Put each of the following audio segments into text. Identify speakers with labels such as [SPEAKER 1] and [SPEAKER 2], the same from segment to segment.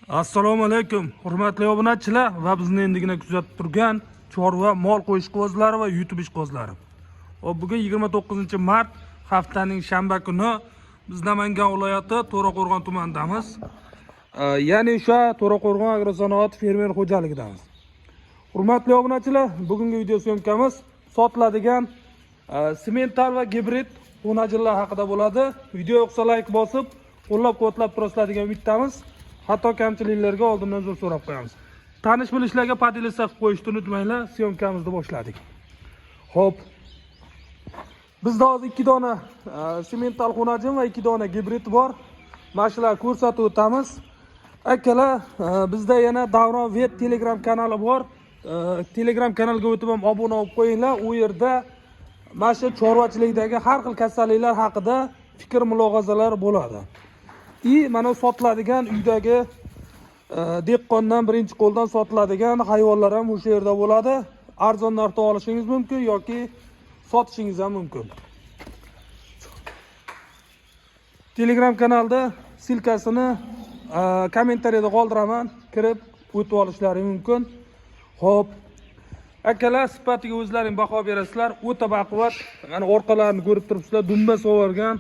[SPEAKER 1] Assalomu alaykum, hurmatli obunachilar va bizni endigina kuzatib turgan chorva mol qo'yishqozlari va YouTube ishqozlari. Hop, bugun 29-mart, haftaning shanba kuni biz Namangan viloyati To'raqo'rg'on tumanidamiz. Ya'ni o'sha To'raqo'rg'on agrosanoat fermer xo'jaligidamiz. Hurmatli obunachilar, bugungi video syomkamiz sotiladigan semental va gibrid xunajinlar haqida bo'ladi. Video yoqsa like bosib, qo'llab-quvvatlab turasizlar degan umiddamiz. Xato kamchiliklarga oldindan uzr so'rab qo'yamiz. Tanish bilishlarga поделиться qilib qo'yishni unutmanglar. Syomkamizni boshladik. Xo'p. Bizda hozir ikki dona semental xunajin va ikki dona gibrid bor. Mana shularni ko'rsatib o'tamiz. Akalar, bizda yana Davron Vet Telegram kanali bor. Telegram kanalga o'tib ham obuna bo'lib qo'yinglar. U yerda mana shu chorvachilikdagi har xil kasalliklar haqida fikr mulohazalar bo'ladi. И mana sotiladigan uydagi dehqondan birinchi qo'ldan sotiladigan hayvonlar ham o'sha yerda bo'ladi. Arzon narxda olishingiz mumkin yoki sotishingiz ham mumkin. Telegram kanalda ссылка sini kommentariyada qoldiraman, kirib o'tib olishlari mumkin. Xo'p, akalar, sifatiga o'zlaring baho berasizlar. O'ta baquvvat. Mana orqalarini ko'rib turibsizlar, dumba sovargan,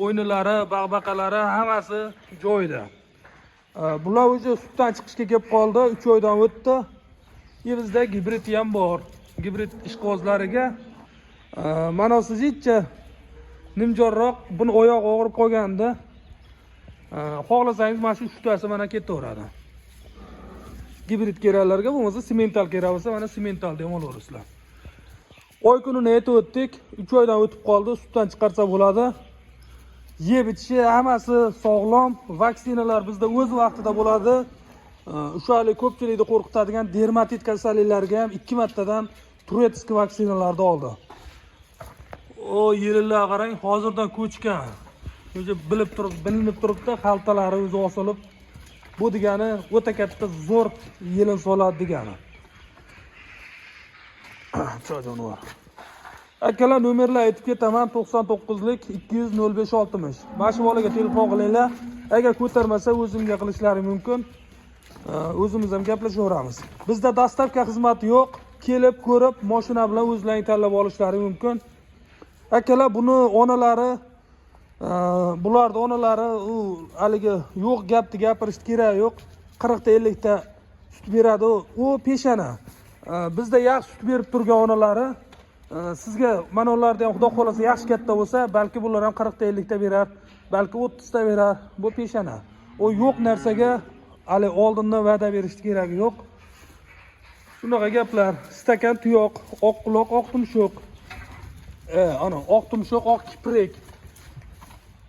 [SPEAKER 1] bo'ynilari, bag'baqalari hammasi joyida. Bular уже sutdan chiqishga kelib qoldi, 3 oydan o'tdi. И bizda gibrid ham bor. Gibrid ishqibozlariga mana sizcha nimjonroq, buni oyog'i og'rib qolganda, xohlasangiz mana shu uchtasi mana ketaveradi. Gibrid keraklarga, bo'lmasa semental kerak bo'lsa, mana semental deb olaverasizlar. Oy kunini aytib o'tdik, 3 oydan o'tib qoldi, sutdan chiqarsa bo'ladi. Yeb ichishi hammasi sog'lom, vaksinalar bizda o'z vaqtida bo'ladi. O'sha hali ko'pchilikni qo'rqitadigan dermatit kasalliklariga ham 2 martadan турецкий vaksinalarni oldi. O yelinlar qarang, hozirdan ko'chgan. O'zi bilib turib, bilinib turibdi, xaltalari o'zi osilib. Bu degani o'ta katta zo'r yelin soladi degani. Jonivor. Akalar, nomerlar aytib ketaman: 99lik 200 05 60. Mana shu bolaga telefon qilinglar. Agar ko'tarmasa, o'zimga qilishlari mumkin. O'zimiz ham gaplashaveramiz. Bizda доставка xizmati yo'q. Kelib ko'rib, mashina bilan o'zlaring tanlab olishlari mumkin. Akalar, buni onalari, bularni onalari u haligi yo'q gapni gapirish keragi yo'q. 40 ta 50 ta sut beradi u peshana. Bizda yaxshi sut berib turgan onalari, sizga mana ularni ham xudo xohlasa yaxshi katta bo'lsa, balki bular ham 40 ta 50 ta berar, balki 30 ta berar. Bu peshana. U yo'q narsaga hali oldindan va'da berishni keragi yo'q. Shunaqa gaplar. Stakan tuyoq, oq quloq, oq tumshuq. Ana oq tumshuq, oq kiprik.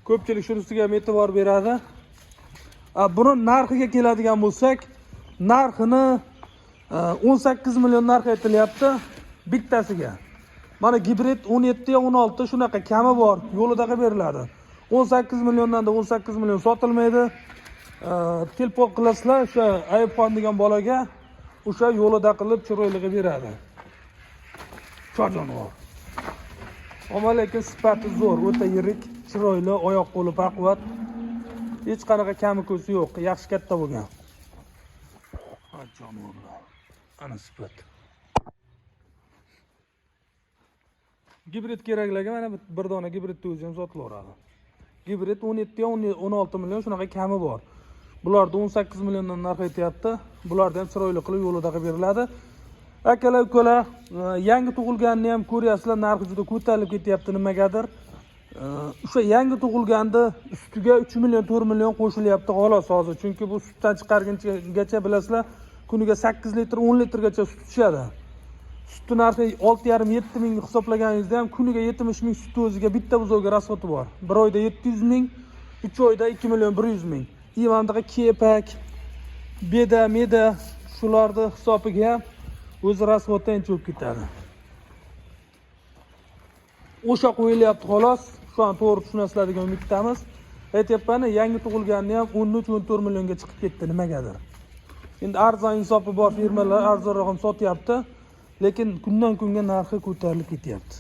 [SPEAKER 1] Ko'pchilik shunisiga ham e'tibor beradi. Buni narxiga keladigan bo'lsak, narxini 18 million narx aytilyapti bittasiga. Mana gibrid 17 yo 16 shunaqa kami bor, yo'lida qilib beriladi. 18 milliondan da 18 million sotilmaydi. Telefon qilasizlar o'sha Ayubxon degan bolaga, o'sha yo'lida qilib chiroyli qilib beradi. Jonivor. Ammo lekin sifati zo'r, o'ta yirik, chiroyli, oyoq qo'li baquvvat. Hech qanaqa kami ko'zi yo'q, yaxshi katta bo'lgan. Ha, jonivorlar. Ana sifat. Gibrid keraklarga mana bir dona gibridni o'zi ham sotilaveradi. Gibrid 17 yo 16 million shunaqa kami bor. Bularda 18 milliondan narx aytyapti. Bularda ham chiroyli qilib yo'lida qilib beriladi. Akalar, ukalar, yangi tug'ilganni ham ko'ryapsizlar, narxi juda ko'tarilib ketyapti nimagadir. O'sha yangi tug'ilganda ustiga 3 million, 4 million qo'shilyapti xolos hozir. Chunki bu sutdan chiqargunchagacha bilasizlar, kuniga 8 litr, 10 litrgacha sut tushadi. Sutni narxi 6,5-7 ming hisoblaganingizda ham kuniga 70 ming sutni o'ziga bitta buzovga расход i bor. Bir oyda 700 ming, 3 oyda 2 million 100 ming. И mana bunaqa kepak, beda, meda shularni hisobiga ham o'zi расход dan bo'lib ketadi. O'sha qo'yilyapti xolos. Shu an to'g'ri tushunasizlar degan umiddamiz. Aytyapman, yangi tug'ilganni ham 13-14 millionga chiqib ketdi nimagadir. Endi arzon insofi bor firmalar arzonroq ham sotyapti, lekin kundan kunga narxi ko'tarilib ketyapti.